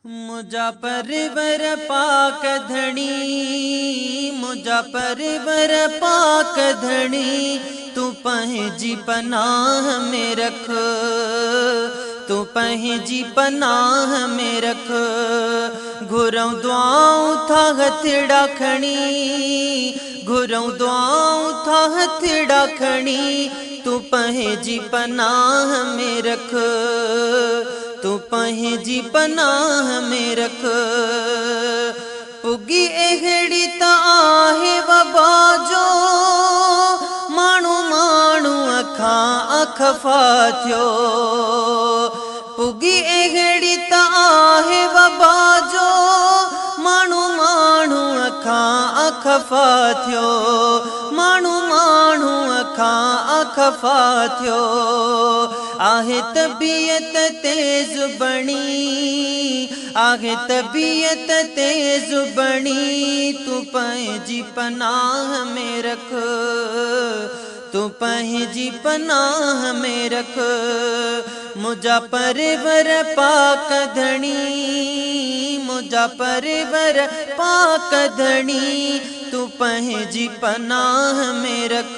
منهنجا پرور پاڪ ڌڻي، منهنجا پرور پاڪ ڌڻي، تون پنهنجي پناهه ۾ رک، تون پنهنجي پناهه ۾ رک. گهرئون دعائون ٿا هٿڙا کڻي، گهرئون دعائون ٿا هٿڙا کڻي، تون پنهنجي پناهه ۾ رک، تون پنهنجي پناهه ۾ رک. پڳي اهڙي ته آهي وبا جو ماڻهو ماڻهوء کان خفا ٿيو. پڳي اهڙي ته آهي وبا جو ماڻهو ماڻهوء کان خفا ٿيو، ماڻهو ماڻهوء کان خفا ٿيو. آهي طبيعت تيز بڻي، آهي طبيعت تيز بڻي، تون پنهنجي پناهه ۾ رک، تون پنهنجي پناهه ۾ رک. منهنجا پرور پاڪ ڌڻي، منهنجا پرور پاڪ ڌڻي، تون پنهنجي پناهه ۾ رک.